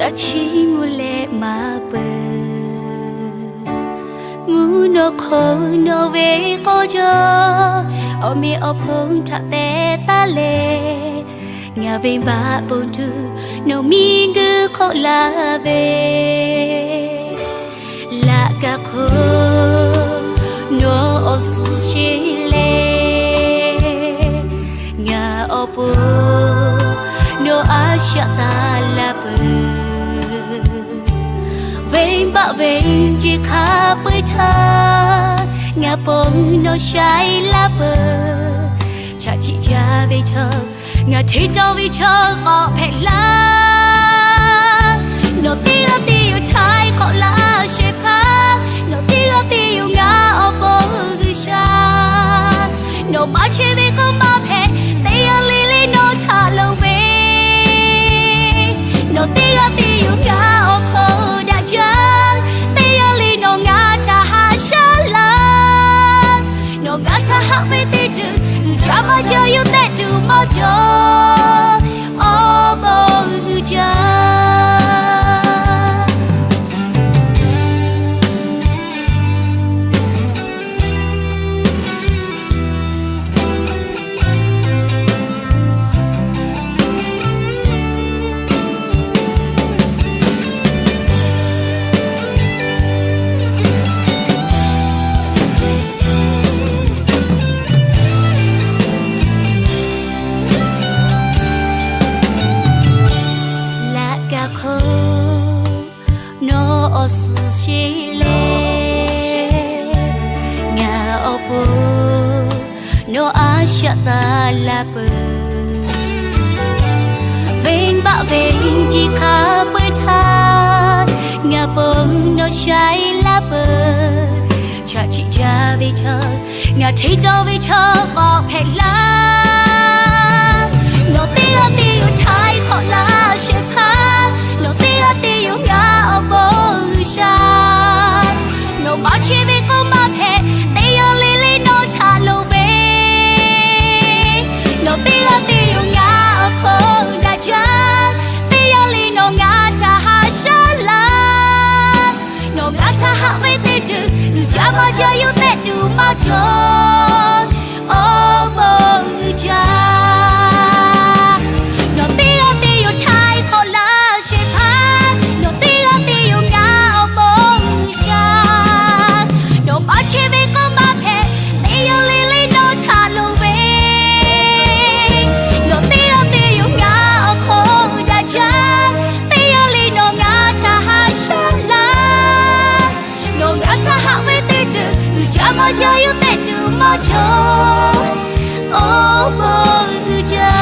A chiˇ mvuh leh maˇ peuˬ. Mvuhˇ naw hk'aw nawˬ ve k'aw jaw, awˬ meꞈ awˬ hponˇ htaꞈ te taˉ leh, ngaˬ venˇbaˆ bon tuˬ nawˬ miˬguiˬ hk'oˆ laˇ ve. Laꞈ ka hk'o nawˬ awˬ suhˍ sheˍ leh, ngaˬ awˬ pon nawˬ a shaꞈ taˍ la peuˬ. Venˇbaˆ venˇ jeˬ hk'a peu-eˬ htaˇ, ngaˬ pon nawˬ shaiˍ laˇ peuˬ. Chaꞈ chiˆ jaˇ ve chaw, ngaˬ hteˇ cawˇ ve chaw k'awꞈ hpehꞈ laˇ. Nawˬ teˇ g'aˇ te yoˬ htaiˍ hk'awꞈ laˇ shehˍ hpaˇ, nawˬ teˇ g'aˇ te yoˬ ngaˬ awˬ pon G'uiˬsha. Nawˬ maˇ chehˇ ve k'oˆ maˇ hpehꞈ, teˇ g'aˇ le le nawˬ htaꞈ loˍ ve. Nawˬ teˇ g'aˇ te yoˬ ngaˬ awˬ hk'aw daꞈ jaˇ, teˇ g'aˇ le nawˬ ngaˬ htaꞈ haꞈ shaˉ laˇ. Nawˬ ngaˬ htaꞈ haꞈ ve teˇ ceuˬ, uiˍ jaˇ maˇ jaˇ yawˇ tehꞈ tuˬ maˇ cawˬ, awˬ bon uiˍ jaˇ. Laꞈ ka hk'o nawˬ awˬ suhˍ sheˍ leh, ngaˬ awˬ pon nawˬ a shaꞈ taˍ la peuˬ. Venˇbaˆ venˇ jeˬ hk'a peu-eˬ htaˇ, ngaˬ pon nawˬ shaiˍ laˇ peuˬ. Chaꞈ chiˆ jaˇ ve chaw, ngaˬ hteˇ cawˇ ve chaw k'awꞈ hpehꞈ laˇ. Nawˬ teˇ g'aˇ te yoˬ htaiˍ hk'awꞈ laˇ shehˍ hpaˇ, nawˬ teˇ g'aˇ te yoˬ ngaˬ awˬ pon G'uiˬsha. Nawˬ maˇ chehˇ ve k'oˆ maˇ hpehꞈ, teˇ g'aˇ le le nawˬ htaꞈ loˍ ve. Nawˬ teˇ g'aˇ te yoˬ ngaˬ awˬ hk'aw daꞈ jaˇ, teˇ g'aˇ le nawˬ ngaˬ htaꞈ haꞈ shaˉ laˇ. Nawˬ ngaˬ htaꞈ haꞈ ve teˇ ceuˬ, uiˍ jaˇ maˇ jaˇ yawˇ tehꞈ tuˬ maˇ cawˬ, awˬ bon uiˍ jaˇ. Nawˬ teˇ g'aˇ te yoˬ htaiˍ hk'awꞈ laˇ shehˍ hpaˇ, nawˬ teˇ g'aˇ te yoˬ ngaˬ awˬ pon G'uiˬsha. Nawˬ maˇ chehˇ ve k'oˆ maˇ hpehꞈ, teˇ g'aˇ le le nawˬ htaꞈ loˍ ve. Nawˬ teˇ g'aˇ te yoˬ ngaˬ awˬ hk'aw daꞈ jaˇ, teˇ g'aˇ le nawˬ ngaˬ htaꞈ haꞈ shaˉ laˇ. Nawˬ ngaˬ htaꞈ haꞈ ve teˇ ceuˬ, uiˍ jaˇ maˇ jaˇ yawˇ tehꞈ tuˬ maˇ cawˬ, awˬ bon uiˍ jaˇ.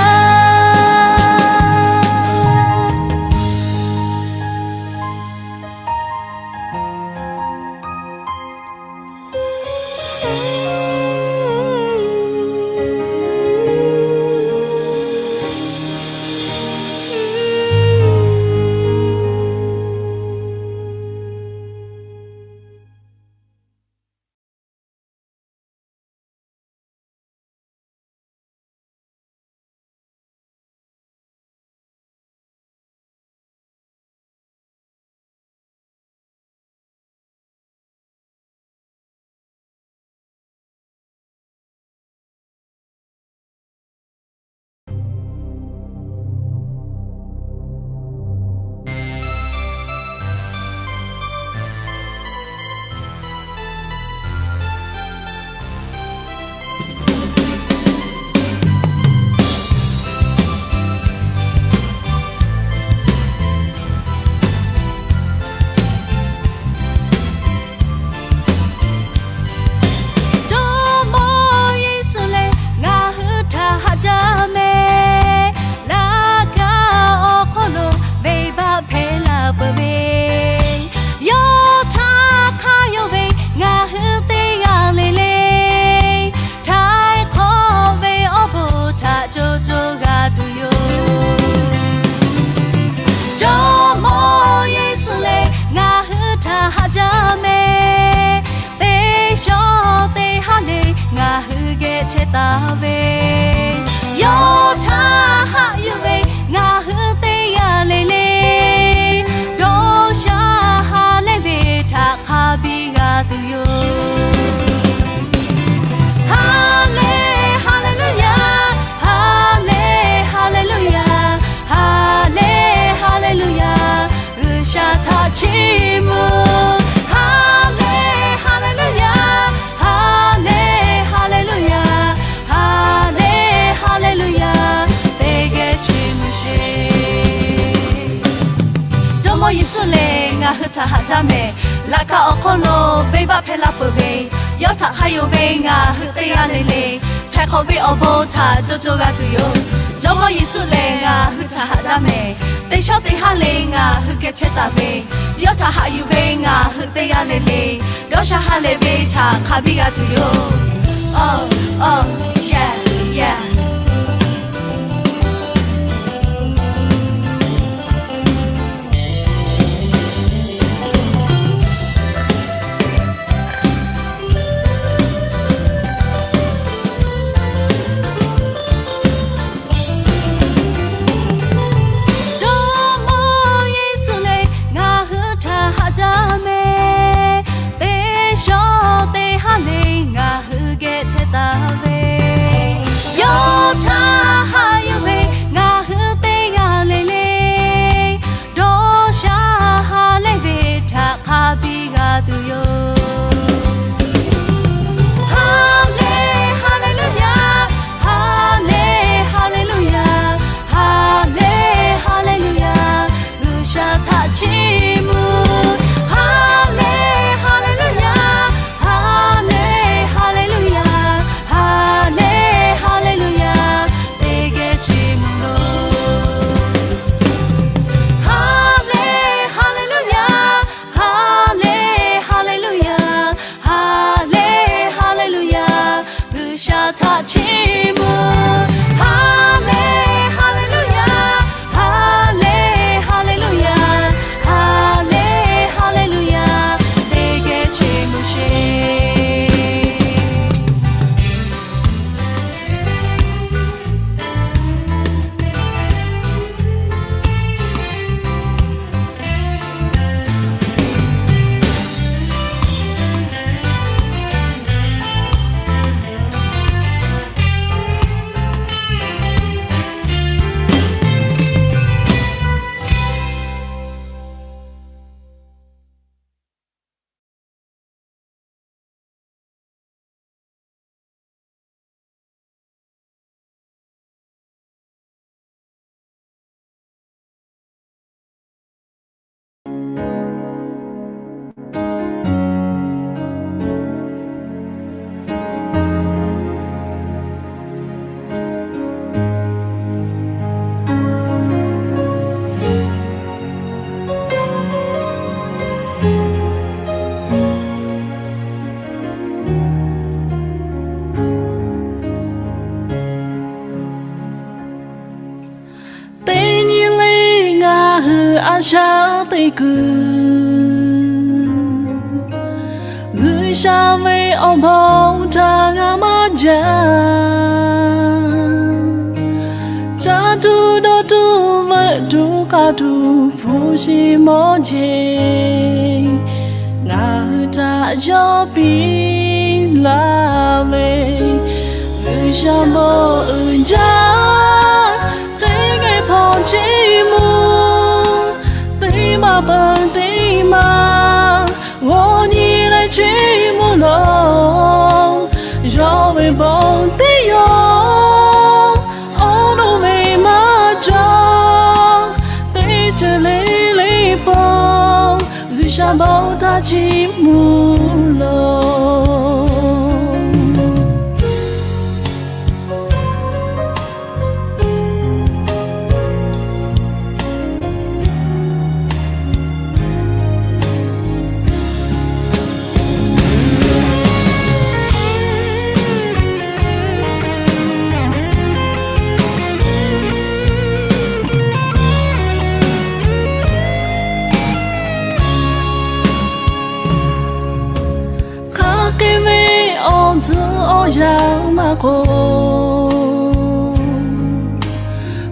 Jawˇmawˇ Yeˍsuˆ lehˬ ngaˬ hui htaꞈ haꞈ jaˇ mehˍ. Laꞈ ka awˬ hk'aw lo venˇbaˆ hpehꞈ la peuˬ ve, yawˇ htaˇ hk'aˇ yawˇ ve ngaˬ hui teˇ g'aˇ le le htaiˍ hk'awꞈ ve awˬ bon htaꞈ co co g'a tuˬ yoˬ. Jawˇmawˇ Yeˍsuˆ lehˬ ngaˬ hui htaꞈ haꞈ jaˇ mehˍ. Teˇ shawˉ teˇ haˉ le ngaˬ hui geh chehˇ taˍ ve, yawˇ htaˇ haꞈ yuˬ ve ngaˬ hui teˇ g'aˇ le le Chiˇ mvuh, ha lehˬ, ha lehˬ luˇ yaˇ, ha lehˬ, ha lehˬ luˇ yaˇ, ha lehˬ, ha lehˬ luˇ yaˇ, teˇ geh chiˇ mvuh sheˍ. Jawˇmawˇ Yeˍsuˆ lehˬ ngaˬ hui htaꞈ haꞈ jaˇ mehˍ. Laꞈ ka awˬ hk'aw lo venˇbaˆ hpehˇ laˇ peuˬ ve, yawˇ htaꞈ hk'a yonˍ ve ngaˬ hui teˇ g'aˇ le le, htaiˍ hk'awꞈ ve awˬ bon htaꞈ cawˇ cawˇ g'a tuˬ yoˬ. Jawˇmawˇ Yeˍsuˆ lehˬ ngaˬ hui htaꞈ haꞈ jaˇ mehˍ. Teˇ shawˉ teˇ haˉ le ngaˬ hui geh chehˇ taˍ ve, yawˇ htaꞈ haꞈ yuˬ ve ngaˬ hui teˇ g'aˇ le le, dawˇ sha ha lehˬ ve htaꞈ hk'a biˇ g'a tuˬ yoˬ. Awˬ, awˬ, yaˇ, yaˇ. Jawˇmawˇ Yeˍsuˆ lehˬ ngaˬ hui htaꞈ haꞈ jaˇ mehˍ. Teˇ shawˉ teˇ haˉ le ngaˬ hui geh chehˇ taˍ ve, yawˇ htaꞈ haꞈ yuˬ ve ngaˬ hui teˇ g'aˇ le le, dawˇ sha ha lehˬ ve htaꞈ hk'a biˇ g'a tuˬ yoˬ. Ha lehˬ, ha lehˬ luˇ yaˇ, ha lehˬ, ha lehˬ luˇ yaˇ, ha lehˬ, ha lehˬ luˇ yaˇ, G'uiˬsha htaꞈ chiˇ mvuh. Ha lehˬ, ha lehˬ luˇ yaˇ, ha lehˬ, ha lehˬ luˇ yaˇ, ha lehˬ, ha lehˬ luˇ yaˇ, teˇ geh chiˇ mvuh loˬ. Ha lehˬ, ha lehˬ luˇ yaˇ, ha lehˬ, ha lehˬ luˇ yaˇ, ha lehˬ, ha lehˬ luˇ yaˇ, G'uiˬsha htaꞈ chiˇ mvuh. Ha lehˬ, ha lehˬ luˇ yaˇ, ha lehˬ, ha lehˬ luˇ yaˇ, ha lehˬ, ha lehˬ luˇ yaˇ, teˇ geh chiˇ mvuh sheˍ. Teˇ nyi le ngaˬ hui a shaˉ teˇ kuiˬ, G'uiˬsha ve awˬ bon htaꞈ g'a maˇ jaˇ. Caˇ tuˬ dawˇ tuˬ veuꞈ tuˬ k'aˇ tuˬ hpu shi mawˇ jeˬ, ngaˬ hui htaꞈ yawˇ piˇ laˇ ve, G'uiˬsha bon uiˍ jaˇ. Teˇ geh hpawˇ chiˇ mvuh, teˇ maˬ peuˬ teˇ maˬ g'aw nyi leh chiˇ mvuh loˬ. Yawˇ ve bon teˇ yawˇ awˬ nuˇ ve maˇ cawˬ. Teˇ ceuˬ le le pawˆ G'uiˬsha bon htaꞈ chiˇ mvuh loˬ. Hk'aˬ hk'e ve awˬ tcuhˉ awˬ yanˇ maˇ k'o,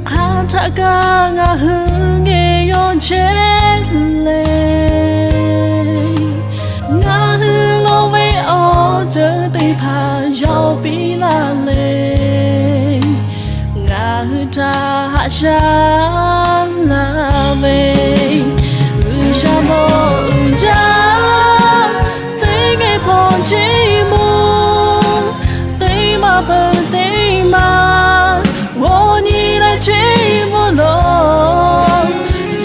hk'aˬ htaˆ kaꞈ ngaˬ hui geh yawˇ chehˇ le. Ngaˬ hui lo ve awˬ ceuˬ teˇ hpaˍ yawˇ piˇ laˇ le. Ngaˬ hui htaꞈ haꞈ shaˉ laˇ ve, G'uiˬsha Mawˬ uiˍ jaˇ, teˇ geh hpawnˬ cheˇ mvuh, teˇ maˬ peuˬ teˇ maˬ g'aw nyi leh cheˇ mvuh loˬ.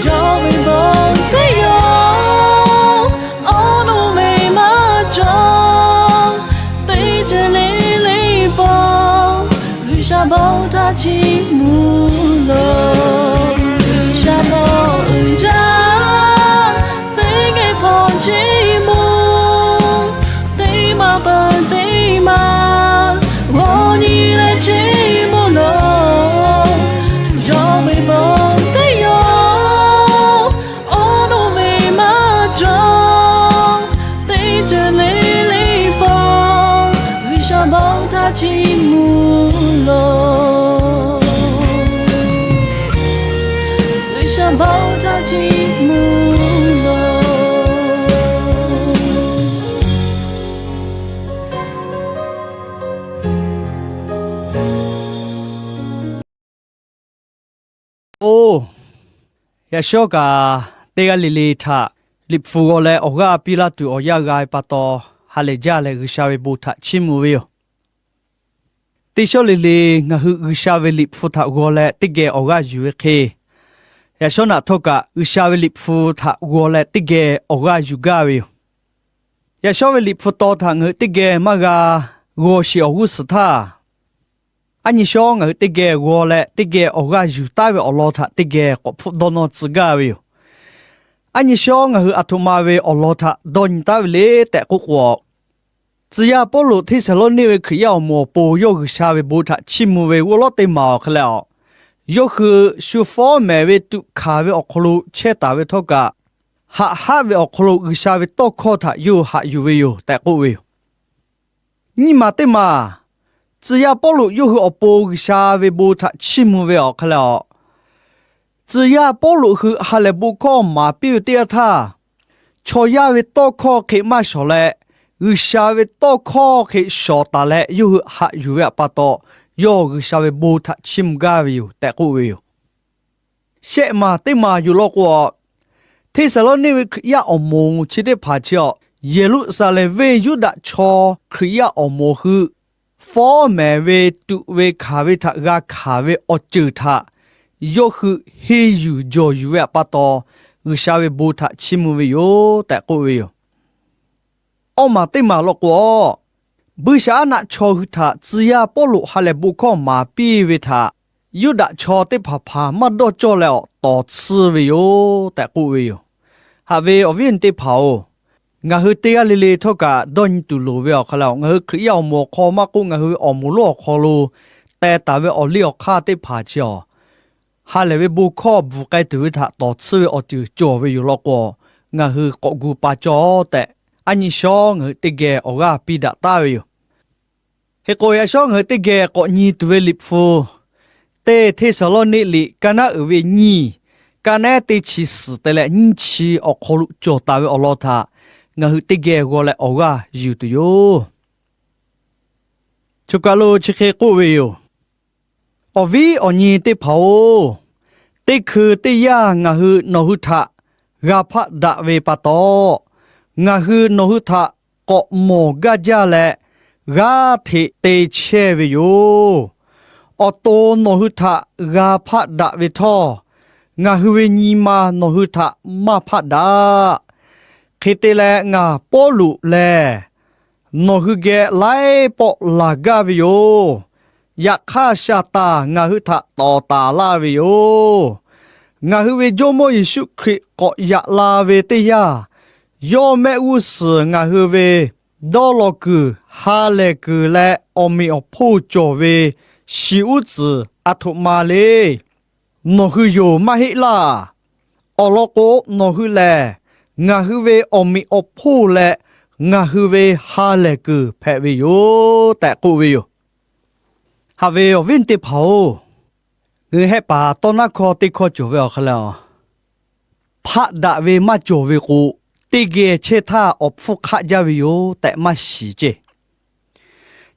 Yawˇ ve bon teˇ yawˇ awˬ nuˇ ve maˇ cawˬ, teˇ ceuˬ le le pawˬ G'uiˬsha bon htaꞈ chiˇ mvuh loˬ. G'uiˬsha mawˬ uiˍ jaˇ, teˇ geh hpawnˬ cheˇ mvuh, teˇ maˬ peuˬ teˇ maˬ g'aw nyi leh cheˇ mvuh loˬ. Yawˇ ve bon teˇ yawˇ awˬ nuˇ ve maˇ cawˬ, teˇ ceuˬ le le pawˬ G'uiˬsha bon htaꞈ chiˇ mvuh loˬ. G'uiˬsha bon htaꞈ chiˇ mvuh loˬ. Oˇ, yaꞈ shawˉ kaꞈ teˇ g'aˇ le le htaꞈ Liꞈ hpu g'aw leh awˬ g'aˇ piˇ laˇ tuˬ awˬ yanˇ g'a ve pa taw, ha lehˬ jaˇ leh G'uiˬsha ve bon htaꞈ chiˇ mvuh ve yoˬ. Teˇ shawˉ le le ngaˬ hui G'uiˬsha ve Liꞈ hpu htaꞈ g'aw leh teˇ geh awˬ g'aˇ yuˬ ve hk'e, yaꞈ shawˉ naꞈ htawˇ kaꞈ G'uiˬsha ve Liꞈ hpu htaꞈ g'aw leh teˇ geh awˬ g'aˇ yuˬ gaˇ ve yoˬ. Yaꞈ shawˉ ve Liꞈ hpu taw htaꞈ ngaˬ hui teˇ geh maˇ g'a g'aw sheˍ awˬ g'uˇ suhˍ htaˇ, aˉ nyi shawˉ ngaˬ hui teˇ geh g'aw leh teˇ geh awˬ g'aˇ yuˬ taˉ ve awˬ lawn htaꞈ teˇ geh k'awꞈ hpfuhˆ dawˇ nawˇ tcuh gaˇ ve yoˬ. Aˉ nyi shawˉ ngaˬ hui aˬ htoꞈ ma ve awˬ lawn htaꞈ dawˇ nyi taˉ ve le tehꞈ k'oˆ k'o, tcuh yaˇ Pawˇluꞈ Hteˇsaˍlawˇniˆ ve Hkriꞈ yaˇ awˬ moˍ awˬ pon yawˇ G'uiˬsha ve bon htaꞈ chiˇ mvuh ve g'uˇ lawˉ teˇ maˬ awˬ hk'e leh a, yawˇ hui shu fawˉ mehˍ ve tuꞈ hkanˍ ve awˬ hk'aw lo chehˇ taˍ ve htawˇ kaꞈ, haꞈ haˆ ve awˬ hk'aw lo G'uiˬsha ve tawˇ hkawˇ htaꞈ yawˇ hui haꞈ yuˬ ve yoˬ tehꞈ k'oˆ ve yoˬ. Nyiˇ maˬ teˇ maˬ, tcuh yaˇ Pawˇluꞈ yawˇ hui awˬ pon G'uiˬsha ve bon htaꞈ chiˇ mvuh ve awˬ hk'e leh a, tcuh yaˇ Pawˇluꞈ hui ha lehˬ bon hkawˇ maˍ piˇ ve teˇ yanˇ htaˇ, chaw yaˇ ve tawˇ hkawˇ hk'e maˇ shawˍ leh, G'uiˬsha ve tawˇ hkawˇ hk'e shawˍ taˍ leh yawˇ hui haꞈ yuˬ ve pa taw, yawˇ G'uiˬsha ve bon htaꞈ chiˇ mvuh gaˇ ve yoˬ tehꞈ k'oˆ ve yoˬ. Shehˆ maˬ teˇ maˬ yoˬ law k'o, Hteˇsaˍlawˇniˆ ve Hkriꞈ yaˇ awˬ moˍ chi teˇ hpaˍ chi a, Yeˍruˆsaˍlehnˍ venˇ Yuˇdaꞈ chaw Hkriꞈ yaˇ awˬ moˍ hui fawˉ mehˍ ve tuꞈ ve hkanˍ ve htaꞈ g'a hkanˍ ve awˬ ceuˬ htaꞈ yawˇ hui henˇ yuˬ jawˬ yuˬ ve pa taw, G'uiˬsha ve bon htaꞈ chiˇ mvuh ve yoˬ tehꞈ k'oˆ ve yoˬ. Awˇ maˬ teˇ maˬ law k'o, buiˇshaˆaˉnaˆ chaw hui htaꞈ tcuh yaˇ Pawˇluꞈ ha lehˬ bon hkawˇ maˍ piˇ ve htaꞈ Yuˇdaꞈ chaw teˇ hpaˍ hpaˍ maˇ dawˇ cawˇ leh awˬ tawˍ tsuhˇ ve yoˬ tehꞈ k'oˆ ve yoˬ. Haꞈ ve awˬ viˉ awˬ nyi teˇ hpaˍ-oˬ, ngaˬ hui teˇ g'aˇ le le htawˇ kaꞈ dawˇ nyi tuˬ loˍ ve awˬ hk'aw lo, ngaˬ hui Hkriꞈ yaˇ awˬ moˍ awˬ hk'aw maˇ k'oˆ, ngaˬ hui ve awˬ moˍ lonˉ awˬ hk'aw lo teh taˍ ve awˬ liˇ awˬ hk'aˇ teˇ hpaˍ chi a, ha lehˬ ve bon hkawˇ bvuhˬ k'ai tuˬ ve htaꞈ tawˍ tsuhˇ ve awˬ ceuˬ cawˬ ve yoˬ law k'o, ngaˬ hui k'awꞈ gu pa cawˇ tehꞈ, aˉ nyi shawˉ ngaˬ hui teˇ geh awˬ g'aˇ piˇ daꞈ taˍ ve yoˬ. Hk'e k'o, yaꞈ shawˉ ngaˬ hui teˇ geh k'awꞈ nyi tuˬ ve Liꞈ hpu, teˇ Hteˇsaˍlawˇniˆ liꞈ ka naˉ uiˍ ve nyiˇ, ka naˉ teˇ chi suhˍ te leh nyiˇ chi awˬ hk'aw lo cawˬ taˍ ve awˬ lawn htaꞈ ngaˬ hui teˇ geh g'aw leh awˬ g'aˇ yuˬ tuˬ yoˬ. Choˬ kaˬ lo chi hk'e k'oˆ ve yoˬ. Awˬ viˉ awˬ nyi teˇ hpaˍ-oˬ, teˇ hkui teˇ yanˇ ngaˬ hui nawˬ hui htaꞈ g'a hpaˆ daꞈ ve pa taw, ngaˬ hui nawˬ hui htaꞈ k'awꞈ mawˬ gaˇ jaˇ leh, g'aˇ hteꞈ te chehˇ ve yoˬ. Awˬ to nawˬ hui htaꞈ g'a hpaˆ daꞈ ve htawˇ, ngaˬ hui ve nyi ma nawˬ hui htaꞈ maˇ hpaˆ daꞈ. Hk'e te leh, ngaˬ Pawˇluꞈ lehˬ nawˬ hui geh laiˉ pawˆ laˬ gaˇ ve yoˬ. Yaꞈ hk'aˇ, Saˍtanˍ ngaˬ hui htaꞈ tawˍ taˍ laˇ ve yoˬ. Ngaˬ hui ve Jawˇmawˇ Yeˍsuˆ Hkriꞈ k'awꞈ yaꞈ la ve teˇ yanˇ, yawˇ mehˆ g'uˇ suhˍ ngaˬ hui ve dawˇ law kuiˬ, ha lehˬ kuiˬ leh awˬ meꞈ awˬ hponˇ cawˬ ve shiˍ uˉ tcuhˍ aˬ htoꞈ ma le. Nawˬ hui yoˬ maˇ heˆ laˇ. Awˬ lawn k'o, nawˬ hui lehˬ ngaˬ hui ve awˬ meꞈ awˬ hponˇ leh ngaˬ hui ve ha lehˬ kuiˬ hpehꞈ ve yoˬ tehꞈ k'oˆ ve yoˬ. Haꞈ ve awˬ viˉ teˇ hpaˍ-oˬ, ngaˬ hui hehˆ paˍ tawˇ naˉ hkawˇ teˇ hkawˇ cawˬ ve awˬ hk'aw lo, hpaˆ daꞈ ve maˇ cawˬ ve k'o, teˇ geh chehˇ htaˇ awˬ hpfuhˇ hk'aˆ jaˇ ve yoˬ tehꞈ maˇ shiˍ ceˇ.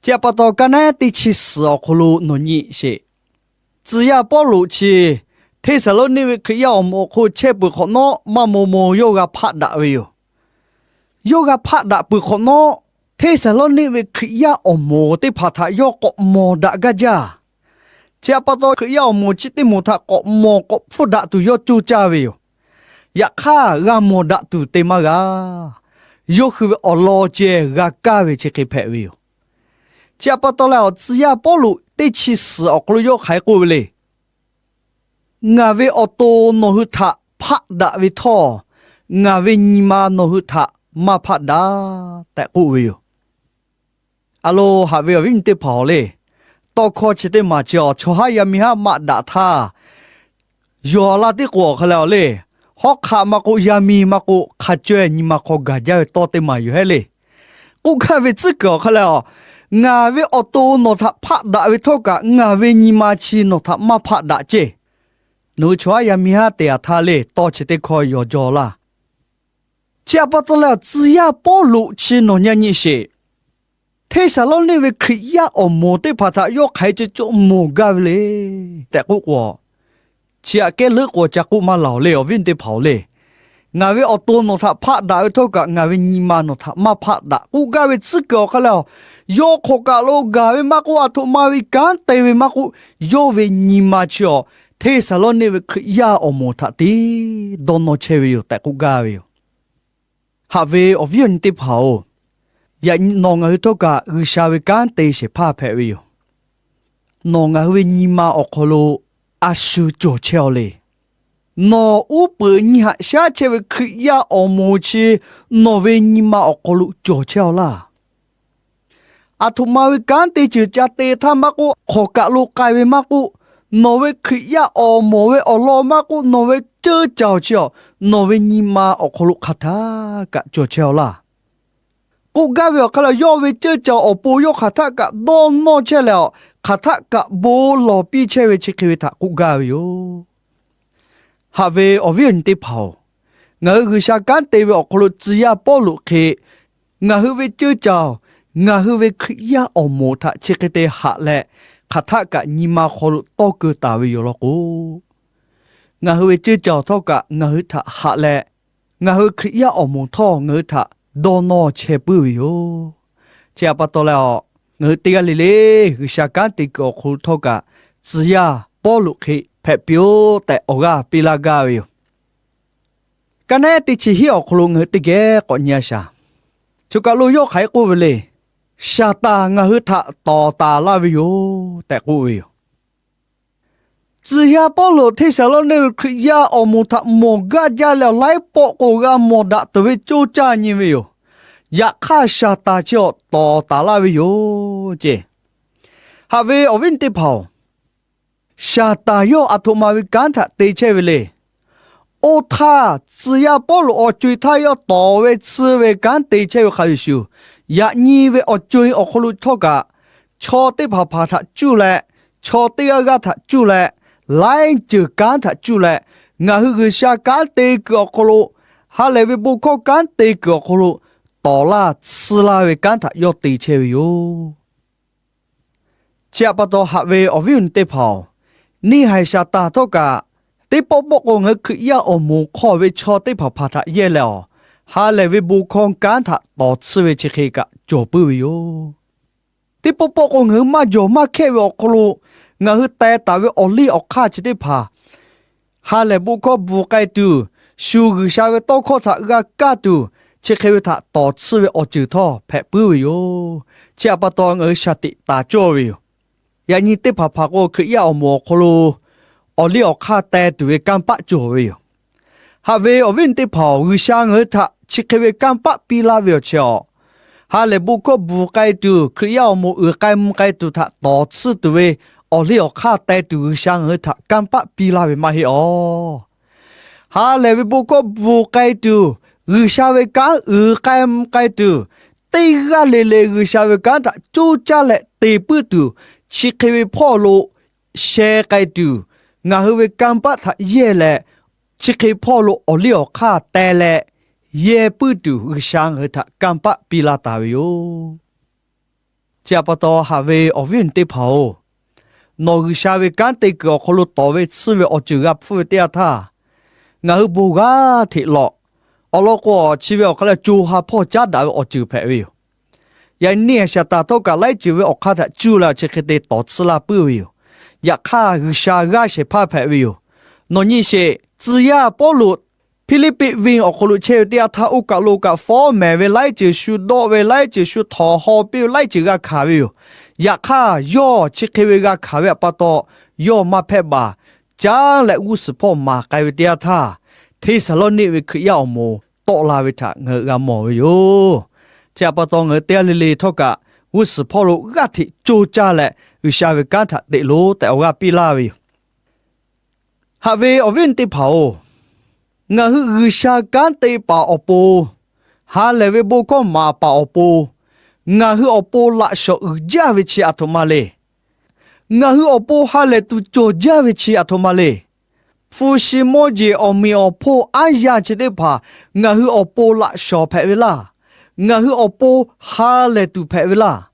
Chi htaꞈ pa taw, ka naˉ teˇ chi suhˍ awˬ hk'aw lo nawˬ nyi sheˍ. Tcuh yaˇ Pawˇluꞈ chi Hteˇsaˍlawˇniˆ ve Hkriꞈ yaˇ awˬ moˍ awˬ hk'oˆ chehˇ peuˬ hk'awꞈ nawˉ, maˇ maw maw yawˇ g'a hpaˆ daꞈ ve yoˬ. Yawˇ g'a hpaˆ daꞈ peuˬ hk'awꞈ nawˉ, Hteˇsaˍlawˇniˆ ve Hkriꞈ yaˇ awˬ moˍ teˇ hpaˍ htaꞈ yawˇ k'awꞈ mawˬ daꞈ gaˇ jaˇ. Chi htaꞈ pa taw, Hkriꞈ yaˇ awˬ moˍ chi teˇ moˍ htaꞈ k'awꞈ mawˬ k'awꞈ hpfuhˇ daꞈ tuˬ yawˇ coˇ caˇ ve yoˬ. Yaꞈ hk'aˇ, g'a mawˬ daꞈ tuˬ te maˇ g'a. Yawˇ hui ve awˬ lawn ceh g'a kaˇ ve chi hk'e hpehꞈ ve yoˬ. Chi htaꞈ pa taw leh, awˬ tcuh yaˇ Pawˇluꞈ teˇ chi suhˍ awˬ hk'aw lo yawˇ hk'aˬ hk'e k'oˆ ve le. Ngaˬ ve awˬ to nawˬ hui htaꞈ hpaˆ daꞈ ve htawˇ, ngaˬ ve nyi ma nawˬ hui htaꞈ maˇ hpaˆ daꞈ tehꞈ k'oˆ ve yoˬ. A lo, haꞈ ve awˬ viˉ nyi teˇ hpaˍ-oˬ le, tawˇ hkawˇ chi teˇ maˬ chi awˬ chaw haˉ yaˇ miˇ haˉ maꞈ daꞈ htaˇ, yawˬ la tiˉ k'o awˬ hk'a leh awˬ le, hawˉ hk'aˆ maˇ k'oˆ, yaˇ miˇ maˇ k'oˆ, hk'a caweh nyi ma hk'aw gaˬ jaˇ ve tawˇ teˇ maˬ yoˬ hehˉ le. K'oˆ gaˇ ve tcuhˉ kuiˬ awˬ hk'a leh, ngaˬ ve awˬ to nawˬ htaꞈ hpaˆ daꞈ ve htawˇ kaꞈ, ngaˬ ve nyi ma chi nawˬ htaꞈ maˇ hpaˆ daꞈ ceˇ. Nawˬ hui chaw haˉ yaˇ miˇ haˉ te aˬ htaˇ le, tawˇ chi teˇ hkawˇ yawˬ jaw laˇ. Chi htaꞈ pa taw leh, awˬ tcuh yaˇ Pawˇluꞈ chi nawˬ nyi nyi sheˍ. Hteˇsaˍlawˇniˆ ve Hkriꞈ yaˇ awˬ moˍ teˇ hpaˍ htaꞈ yawˇ hk'aˬ hk'e ceh cawˇ mawˬ gaˇ ve le tehꞈ k'oˆ k'o, chi aꞈ kehˉ leuˉ k'o ca k'oˆ maˇ laˬ-oˬ le, awˬ viˉ teˇ hpaˍ-oˬ le. Ngaˬ ve awˬ to nawˬ htaꞈ hpaˆ daꞈ ve htawˇ kaꞈ, ngaˬ ve nyi ma nawˬ htaꞈ maˇ hpaˆ daꞈ k'oˆ gaˇ ve tcuhˉ kuiˬ awˬ hk'a leh, yawˇ hk'awꞈ kaˬ lo gaˬ ve maˇ k'oˆ, aˬ htoꞈ ma ve kanˉ te ve maˇ k'oˆ, yawˇ ve nyi ma chi awˬ Hteˇsaˍlawˇniˆ ve Hkriꞈ yaˇ awˬ moˍ htaꞈ tiˉ dawˇ nawˇ chehˇ ve yoˬ tehꞈ k'oˆ gaˇ ve yoˬ. Haꞈ ve awˬ viˉ awˬ nyi teˇ hpaˍ-oˬ, yaꞈ nyi nawˬ ngaˬ hui htawˇ kaꞈ G'uiˬsha ve kanˉ te shehˍ hpaˇ hpehꞈ ve yoˬ. Nawˬ ngaˬ hui ve nyi ma awˬ hk'aw lo a shu cawˬ chehˇ-aw le. Nawˬ uˉ peunˍ nyi haꞈ shaˉ chehˇ ve Hkriꞈ yaˇ awˬ moˍ chi nawˬ ve nyi ma awˬ hk'aw lo cawˬ chehˇ-aw laˇ. Aˬ htoꞈ ma ve kanˉ te ceuˬ ca te htaˇ maˇ k'oˆ, hk'awꞈ kaˬ lo k'ai ve maˇ k'oˆ, nawˬ ve Hkriꞈ yaˇ awˬ moˍ ve awˬ lawn maˇ k'oˆ, nawˬ ve ceuˇ caˬ-oˬ chi awˬ, nawˬ ve nyi ma awˬ hk'aw lo hk'aˬ htaˆ kaꞈ cawˬ chehˇ-aw laˇ. K'oˆ gaˇ ve awˬ hk'a leh, yawˇ ve ceuˇ caˬ awˬ pon yawˇ hk'aˬ htaˆ kaꞈ dawˇ nawˇ chehˇ leh, hk'aˬ htaˆ kaꞈ bon lawˬ piˇ chehˇ ve chi hk'e ve htaꞈ k'oˆ gaˇ ve yoˬ. Haꞈ ve awˬ viˉ awˬ nyi teˇ hpaˍ-oˬ, ngaˬ hui G'uiˬsha kanˉ te ve awˬ hk'aw lo tcuh yaˇ Pawˇluꞈ hk'e, ngaˬ hui ve ceuˇ caˬ-oˬ, ngaˬ hui ve Hkriꞈ yaˇ awˬ moˍ htaꞈ chi hk'e te haꞈ leh, hk'aˬ htaˆ kaꞈ nyi ma hk'aw lo tawˇ keu taˍ ve yoˬ law k'o, ngaˬ hui ve ceuˇ caˬ-oˬ htawˇ kaꞈ ngaˬ hui htaꞈ haꞈ leh, ngaˬ hui Hkriꞈ yaˇ awˬ moˍ htawˇ ngaˬ hui htaꞈ dawˇ nawˇ chehˇ puiˉ ve yoˬ. Chi htaꞈ pa taw leh, ngaˬ hui teˇ g'aˇ le le G'uiˬsha kanˉ te kuiˬ awˬ hk'aw lo htawˇ kaꞈ, tcuh yaˇ Pawˇluꞈ hk'e hpehꞈ piˇ-oˆ tehꞈ awˬ g'aˇ piˇ laˇ gaˇ ve yoˬ. Ka naˉ teˇ chi hiˉ awˬ hk'aw lo ngaˬ hui teˇ geh k'awꞈ nyi a shaˍ. Choˬ kaˬ lo yawˇ hk'aˬ hk'e k'oˆ ve le. Saˍtanˍ ngaˬ hui htaꞈ tawˍ taˍ laˇ ve yoˬ tehꞈ k'oˆ ve yoˬ. Tcuh yaˇ Pawˇluꞈ Hteˇsaˍlawˇniˆ ve Hkriꞈ yaˇ awˬ moˍ htaꞈ mawˬ gaˇ jaˇ leh, laiˉ pawˆ k'o g'a mawˬ daꞈ tuˬ ve coˇ caˇ nyi ve yoˬ. Yaꞈ hk'aˇ, Saˍtanˍ chi awˬ tawˍ taˍ laˇ ve yoˬ ceˇ. Haꞈ ve awˬ viˉ teˇ hpaˍ-oˬ, Saˍtanˍ yawˇ aˬ htoꞈ ma ve kanˉ htaꞈ te chehˇ ve le. Oˇ htaˇ, tcuh yaˇ Pawˇluꞈ awˬ co-e htaˇ yawˇ tawˍ ve tsuhˇ ve kanˉ te chehˇ ve hk'a shuˍ shuˍ, yaꞈ nyi ve awˬ co-e awˬ hk'aw lo htawˇ kaꞈ, chaw teˇ hpaˍ hpaˍ htaꞈ cuˇ leh, chaw teˇ g'aˇ g'aˇ htaꞈ cuˇ leh, laiˉ ceuˬ kanˉ htaꞈ cuˇ leh, ngaˬ hui G'uiˬsha kanˉ te kuiˬ awˬ hk'aw lo, ha lehˬ ve bon hkawˇ kanˉ te kuiˬ awˬ hk'aw lo, tawˍ laˇ tsuhˇ laˇ ve kanˉ htaꞈ yawˇ te chehˇ ve yoˬ. Chi htaꞈ pa taw, haꞈ ve awˬ viˉ awˬ nyi teˇ hpaˍ-oˬ, neˇ haiˬ Saˍtanˍ htawˇ kaꞈ, teˇ pawˆ pawˆ k'o ngaˬ hui Hkriꞈ yaˇ awˬ moˍ hk'aw ve chaw teˇ hpaˍ hpaˍ htaꞈ yehˇ leh awˬ, ha lehˬ ve bon hkawˇ kanˉ htaꞈ tawˍ tsuhˇ ve chi hk'e kaꞈ cawˬ puiˉ ve yoˬ. Teˇ pawˆ pawˆ k'o ngaˬ hui maˇ jawˬ maˇ hkehˇ ve awˬ hk'aw lo, ngaˬ hui teh taˍ ve awˬ liˇ awˬ hk'aˇ chi teˇ hpaˍ ha lehˬ bon hkawˇ bvuhˬ k'ai tuˬ, shu G'uiˬsha ve tawˇ hkawˇ htaꞈ g'a kaˇ tuˬ, chi hk'e ve htaꞈ tawˍ tsuhˇ ve awˬ ceuˬ htawˇ hpehꞈ puiˉ ve yoˬ. Chi htaꞈ pa taw, ngaˬ hui shaˍ tiꞈ taˍ cawˇ ve yoˬ. Yaꞈ nyi teˇ hpaˍ hpaˍ k'o, Hkriꞈ yaˇ awˬ moˍ awˬ hk'aw lo awˬ liˇ awˬ hk'aˇ teh tuˬ ve kanˇ paˆ cawˬ ve yoˬ. Haꞈ ve awˬ viˉ teˇ hpaˍ-oˬ, G'uiˬsha ngaˬ hui htaꞈ chi hk'e ve kanˇ paˆ piˇ laˇ ve awˬ chi awˬ, ha lehˬ bon hkawˇ bvuhˬ k'ai tuˬ, Hkriꞈ yaˇ awˬ moˍ uiˍ k'ai mvuh k'ai tuˬ htaꞈ tawˍ tsuhˇ tuˬ ve awˬ liˇ awˬ hk'aˇ teh tuˬ G'uiˬsha ngaˬ hui htaꞈ kanˇ paˆ piˇ laˇ ve maˇ heˆ awˬ. Ha lehˬ ve bon hkawˇ bvuhˬ k'ai tuˬ, G'uiˬsha ve kanˉ uiˍ k'ai mvuh k'ai tuˬ, teˇ g'aˇ le le G'uiˬsha ve kanˉ htaꞈ coˇ caˇ leh te puiˉ tuˬ, chi hk'e ve hpawˇ lo sheh k'ai tuˬ, ngaˬ hui ve kanˇ paˆ htaꞈ yehˇ leh, chi hk'e hpawˇ lo awˬ liˇ awˬ hk'aˇ teh leh yehˇ puiˉ tuˬ, G'uiˬsha ngaˬ hui htaꞈ kanˇ paˆ piˇ laˇ taˍ ve yoˬ. Chi htaꞈ pa taw, haꞈ ve awˬ viˉ awˬ nyi teˇ hpaˍ-oˬ, nawˬ G'uiˬsha ve kanˉ te kuiˬ awˬ hk'aw lo tawˍ ve tsuhˇ ve awˬ ceuˬ g'a hpfuhˇ ve teˇ yanˇ htaˇ, ngaˬ hui bon g'aˇ hteꞈ lawꞈ. Awˬ lawn k'o, chi ve awˬ hk'aˇ lehˬ co ha hpawˇ caˉ daꞈ ve awˬ ceuˬ hpehꞈ ve yoˬ. Yaꞈ nyi a shaˍ taˍ htawˇ kaꞈ laiˉ ceuˬ ve awˬ hk'aˇ htaꞈ cuˇ leh chi hk'e te tawˍ tsuhˇ laˇ puiˉ ve yoˬ. Yaꞈ hk'aˇ, G'uiˬsha g'aˇ shehˍ hpaˇ hpehꞈ ve yoˬ. Nawˬ nyi sheˍ, tcuh yaˇ Pawˇluꞈ Hpiˇliˇpiˆ venˇ awˬ hk'aw lo chehˇ ve teˇ yanˇ htaˇ, oˇ kaˬ lo kaꞈ fawˉ mehˍ ve laiˉ ceuˬ shu dawˆ ve, laiˉ ceuˬ shu htawnˍ haw piˇ ve, laiˉ ceuˬ g'a hkanˍ ve yoˬ. Yaꞈ hk'aˇ, yawˇ chi hk'e ve g'a hkanˍ ve htaꞈ pa taw, yawˇ maˇ hpehˇ baˬ. Caˉ leh g'uˇ suhˍ hpawˇ maˍ k'ai ve teˇ yanˇ htaˇ, Hteˇsaˍlawˇniˆ ve Hkriꞈ yaˇ awˬ moˍ tawˆ la ve htaꞈ ngaˬ hui g'a mawˬ ve yoˬ. Chi htaꞈ pa taw, ngaˬ hui teˇ g'aˇ le le htawˇ kaꞈ g'uˇ suhˍ hpawˇ lo g'aˇ hteꞈ coˇ caˇ leh G'uiˬsha ve kanˉ htaꞈ teꞈ loˬ tehꞈ awˬ g'aˇ piˇ laˇ ve yoˬ. Haꞈ ve awˬ viˉ awˬ nyi teˇ hpaˍ-oˬ, ngaˬ hui G'uiˬsha kanˉ te paˍ awˬ pon, ha lehˬ ve bon hkawˇ maˍ paˍ awˬ pon, ngaˬ hui awˬ pon laꞈ shawnˍ uiˍ jaˇ ve chi aˬ htoꞈ ma le. Ngaˬ hui awˬ pon ha lehˬ tuˬ cawˬ jaˇ ve chi aˬ htoꞈ ma le. Hpu shi mawˇ jeˬ awˬ meꞈ awˬ hponˇ aˉ yaˇ chi teˇ hpaˍ ngaˬ hui awˬ pon laꞈ shawnˍ hpehꞈ ve laˇ. Ngaˬ hui awˬ pon ha lehˬ tuˬ hpehꞈ ve laˇ.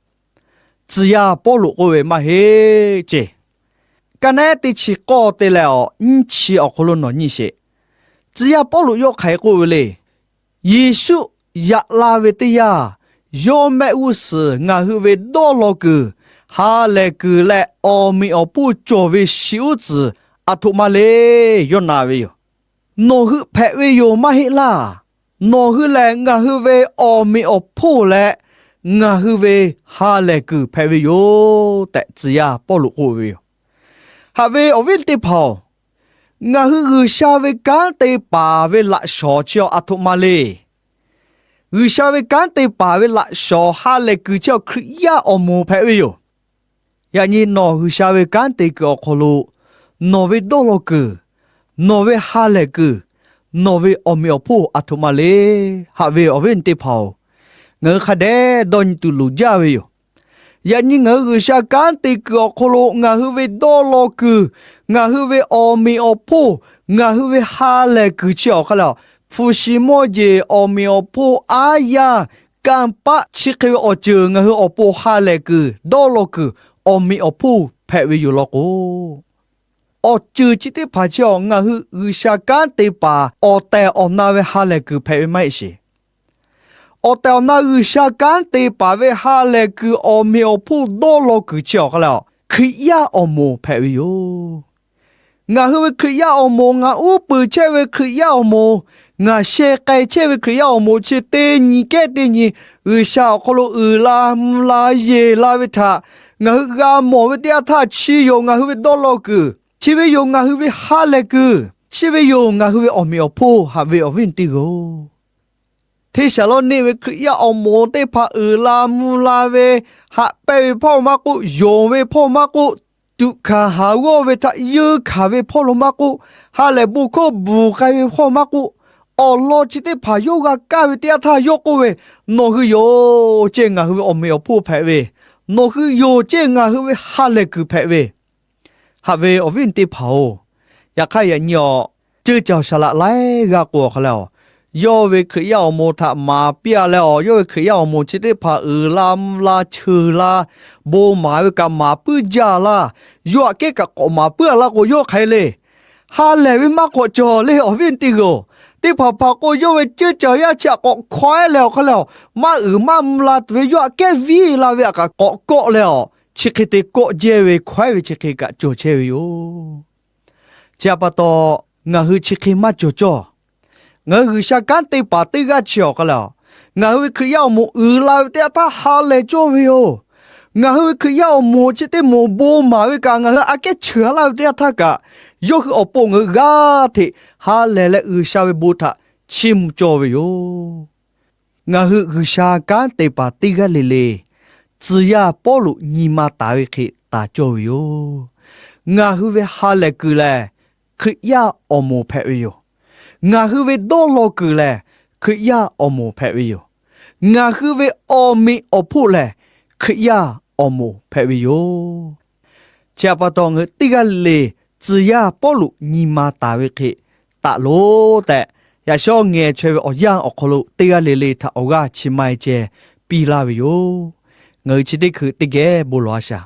Tcuh yaˇ Pawˇluꞈ k'oˆ ve maˇ heˆ ceˇ. Ka naˉ teˇ chi k'awˇ te leh awˬ nyiˇ chi awˬ hk'aw lo nawˬ nyi sheˍ. Tcuh yaˇ Pawˇluꞈ yawˇ hk'aˬ hk'e k'oˆ ve le. Yeˍsuˆ yaꞈ la ve teˇ yanˇ, yawˇ mehˆ g'uˇ suhˍ ngaˬ hui ve dawˇ law kuiˬ, ha lehˬ kuiˬ leh awˬ meꞈ awˬ hponˇ cawˬ ve shi uˉ tcuhˍ aˬ htoꞈ ma le. Yawˇ na ve yoˬ. Nawˬ hui hpehꞈ ve yoˬ maˇ heˆ laˇ. Nawˬ hui lehˬ ngaˬ hui ve awˬ meꞈ awˬ hponˇ leh ngaˬ hui ve ha lehˬ kuiˬ hpehꞈ ve yoˬ tehꞈ tcuh yaˇ Pawˇluꞈ k'oˆ ve yoˬ. Haꞈ ve awˬ viˉ teˇ hpaˍ-oˬ, ngaˬ hui G'uiˬsha ve kanˉ te paˍ ve laꞈ shawnˍ chi aˬ htoꞈ ma le. G'uiˬsha ve kanˉ te paˍ ve laꞈ shawnˍ ha lehˬ kuiˬ chi aˬ Hkriꞈ yaˇ awˬ moˍ hpehꞈ ve yoˬ. Yaꞈ nyi nawˬ G'uiˬsha ve kanˉ te kuiˬ awˬ hk'aw lo nawˬ ve dawˇ law kuiˬ, nawˬ ve ha lehˬ kuiˬ, nawˬ ve awˬ meꞈ awˬ hponˇ aˬ htoꞈ ma le. Haꞈ ve awˬ viˉ teˇ hpaˍ-oˬ, ngaˬ hui hk'a dehꞈ dawˇ nyi tuˬ loˍ jaˇ ve yoˬ. Yaꞈ nyi ngaˬ hui G'uiˬsha kanˉ te kuiˬ awˬ hk'aw lo ngaˬ hui ve dawˇ law kuiˬ, ngaˬ hui ve awˬ meꞈ awˬ hponˇ, ngaˬ hui ve ha lehˬ kuiˬ chi awˬ hk'aˇ lehˬ, hpu shi mawˇ jeˬ awˬ meꞈ awˬ hponˇ aˉ yaˇ kanˇ paˆ chi hk'e ve awˬ ceuˬ ngaˬ hui awˬ pon ha lehˬ kuiˬ, dawˇ law kuiˬ, awˬ meꞈ awˬ hponˇ hpehꞈ ve yoˬ law k'o, awˬ ceuˬ chi teˇ hpaˍ chi awˬ ngaˬ hui G'uiˬsha kanˉ te paˍ awˬ tehˬ awˬ na ve ha lehˬ kuiˬ hpehꞈ ve maˇ heˆ sheˍ. Awˬ tehˬ awˬ na G'uiˬsha kanˉ te paˍ ve ha lehˬ kuiˬ awˬ meꞈ awˬ hponˇ dawˇ law kuiˬ chi awˬ hk'aˇ lehˬ, Hkriꞈ yaˇ awˬ moˍ hpehꞈ ve yoˬ. Ngaˬ hui ve Hkriꞈ yaˇ awˬ moˍ, ngaˬ uˉ peunˍ chehˇ ve Hkriꞈ yaˇ awˬ moˍ, ngaˬ sheh k'ai chehˇ ve Hkriꞈ yaˇ awˬ moˍ chi teˇ nyi kehˉ teˇ nyi G'uiˬsha awˬ hk'aw lo uiˍ la mvuh la yeˬ la ve htaꞈ ngaˬ hui g'a mawˬ ve teˇ yanˇ htaˇ, chi yoˬ ngaˬ hui ve dawˇ law kuiˬ, chi ve yoˬ ngaˬ hui ve ha lehˬ kuiˬ, chi ve yoˬ ngaˬ hui ve awˬ meꞈ awˬ hponˇ. Haꞈ ve awˬ viˉ teˇ g'aˇ-oˬ, Hteˇsaˍlawˇniˆ ve Hkriꞈ yaˇ awˬ moˍ teˇ hpaˍ uiˍ la mvuh la ve, haꞈ pehnˇ ve hpawˇ maˇ k'oˆ, yonˍ ve hpawˇ maˇ k'oˆ, tuꞈ hkanˍ haˍ g'awˇ ve htaꞈ yeunˇ hkanˍ ve hpawˇ lo maˇ k'oˆ, ha lehˬ bon hkawˇ bvuhˬ k'ai ve hpawˇ maˇ k'oˆ, awˬ lawn chi teˇ hpaˍ yawˇ g'a kaˇ ve teˇ yanˇ htaˇ yawˇ k'oˆ ve, nawˬ hui yoˬ ceˇ ngaˬ hui ve awˬ meꞈ awˬ hponˇ hpehꞈ ve, nawˬ hui yoˬ ceˇ ngaˬ hui ve ha lehˬ kuiˬ hpehꞈ ve. Haꞈ ve awˬ viˉ teˇ hpaˍ-oˬ, yaꞈ hk'aˇ yaꞈ nyi awˬ ceuˇ caˬ awˬ saˍ laꞈ laiˉ g'aˇ k'o awˬ hk'aˇ lehˬ, yawˇ ve Hkriꞈ yaˇ awˬ moˍ htaꞈ maˍ piˇ-a leh awˬ, yawˇ ve Hkriꞈ yaˇ awˬ moˍ chi teˇ hpaˍ uiˍ la mvuh la cheuˬ la, bon maˍ ve kaꞈ maˍ puiˉ jaˇ laˇ, yawˇ aꞈ kehˉ kaꞈ k'awꞈ maˍ puiˉ-a laˇ k'o yawˇ hk'aˬ hk'e le. Ha lehˬ ve maˇ k'awꞈ cawˬ le awˬ viˉ teˇ g'aˇ-oˬ, teˇ hpaˍ hpaˍ k'o yawˇ ve ceuˇ caˬ yaˇ chi aꞈ k'awꞈ hkawehˉ leh awˬ hk'aˇ lehˬ, maˇ uiˍ maˇ mvuh la tuˬ ve yawˇ aꞈ kehˉ viˇ la ve aꞈ kaꞈ k'awꞈ kawˆ leh awˬ, chi hk'e te kawˆ jehˇ ve hkawehˉ ve chi hk'e kaꞈ cawˬ chehˇ ve yoˬ. Chi htaꞈ pa taw, ngaˬ hui chi hk'e maˇ cawˬ cawˇ. Ngaˬ hui G'uiˬsha kanˉ te paˍ teˇ g'aˇ chi awˬ hk'aˇ lehˬ, ngaˬ hui ve Hkriꞈ yaˇ awˬ moˍ uiˍ la ve teˇ yanˇ htaˇ ha lehˬ cawˇ ve yoˬ. Ngaˬ hui ve Hkriꞈ yaˇ awˬ moˍ chi teˇ moˍ bon maˍ ve kaꞈ ngaˬ hui aꞈ kehˉ cheuˬ-a laˇ ve teˇ yanˇ htaˇ kaꞈ, yawˇ hui awˬ pon ngaˬ hui g'aˇ hteꞈ ha lehˬ leh G'uiˬsha ve bon htaꞈ chiˇ mvuh cawˇ ve yoˬ. Ngaˬ hui G'uiˬsha kanˉ te paˍ teˇ g'aˇ le le, tcuh yaˇ Pawˇluꞈ nyi ma taˍ ve hk'e taˍ cawˇ ve yoˬ. Ngaˬ hui ve ha lehˬ kuiˬ lehˬ, Hkriꞈ yaˇ awˬ moˍ hpehꞈ ve yoˬ. Ngaˬ hui ve dawˇ law kuiˬ lehˬ, Hkriꞈ yaˇ awˬ moˍ hpehꞈ ve yoˬ. Ngaˬ hui ve awˬ meꞈ awˬ hponˇ lehˬ, Hkriꞈ yaˇ awˬ moˍ hpehꞈ ve yoˬ. Chi htaꞈ pa taw, ngaˬ hui teˇ g'aˇ le le tcuh yaˇ Pawˇluꞈ nyi ma taˍ ve hk'e taˍ loˬ tehꞈ, yaꞈ shawˉ ngeh chaweh ve awˬ yanˇ awˬ hk'aw lo teˇ g'aˇ le le htaꞈ awˬ g'aˇ chi ma-e ceh piˇ laˇ ve yoˬ. Ngaˬ hui chi teˇ hkui teˇ geh bon lawˬ-a shaˍ.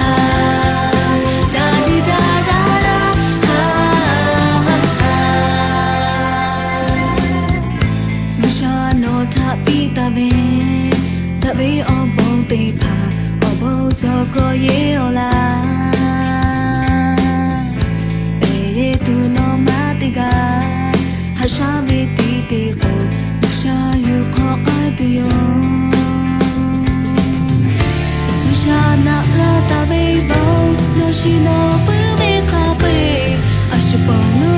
ha, daꞈ tiꞈ daꞈ daꞈ daꞈ ha, ha ha. G'uiˬsha nawˬ htaꞈ piˇ taˍ ve, daꞈ ve awˬ bon teˇ hpaˍ awˬ bon cawˬ kawꞈ yeˬ-oˬ laˇ. Pehˬ ve tuˬ nawˬ ma teˇ g'aˇ, haꞈ shaˉ ve tiꞈ teˇ k'o, G'uiˬsha yuˬ hk'awꞈ k'ai tuˬ yoˬ. G'uiˬsha naꞈ laˇ taˍ ve bon, nawˬ shiˍ nawˬ puiˉ ve hk'a peu-eˬ, a shu pon